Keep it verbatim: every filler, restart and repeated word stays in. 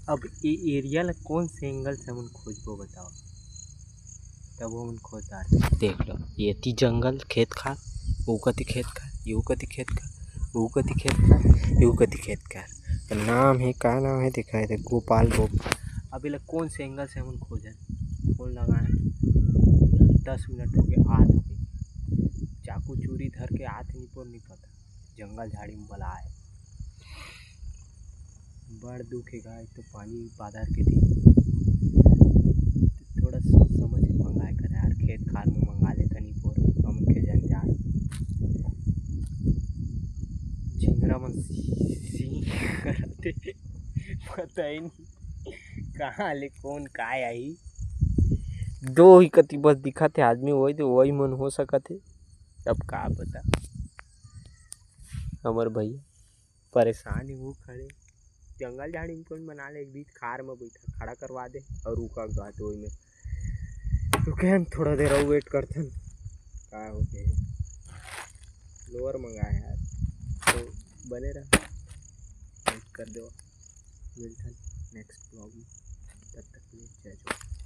अब ये एरिया ला कौन से एंगल से हमन खोजबो बताओ, तब हमन खोज डार। देख लो, ये ती जंगल, खेत खार, वो कति खेत खार, यू कति खेत खार, वो कति खेत खार, यू कति खेत खार। तो नाम है, का नाम है, देखा है, देख, गोपाल गोप। अब ये ला कौन से एंगल से हमन खोजन, कौन लगाए? दस मिनट हो गए, आत हो गई, चाकू चूरी धर के आत नहीं पर नहीं पता, जंगल झाड़ी में बलाए। बड़ दुख हे गा, एक तो पानी बादर के दिन, थोड़ा सोच समझ के मंगाए कर यार, खेत खार में मंगा लेथन ई बोर, हमन के जंजाल। झिंगरा मन सी करते, पता ही नहीं कहाँ ले कौन काय आई। दो ही कति बस दिखत हे आदमी, वही तो वही मन हो सकत हे। अब का पता, हमर भैया परेशान ही वो खड़े, जंगल झाड़ी में कोई बना ले, एक बीच खार में बैठा खड़ा करवा दे और रुका गा तो में रुके हम थोड़ा देर और वेट करथन। का हो गए, लोअर मंगाए यार, तो बने रह, लाइक कर दो, मिलथन नेक्स्ट ब्लॉग में, तब तक के लिए जय जोहार।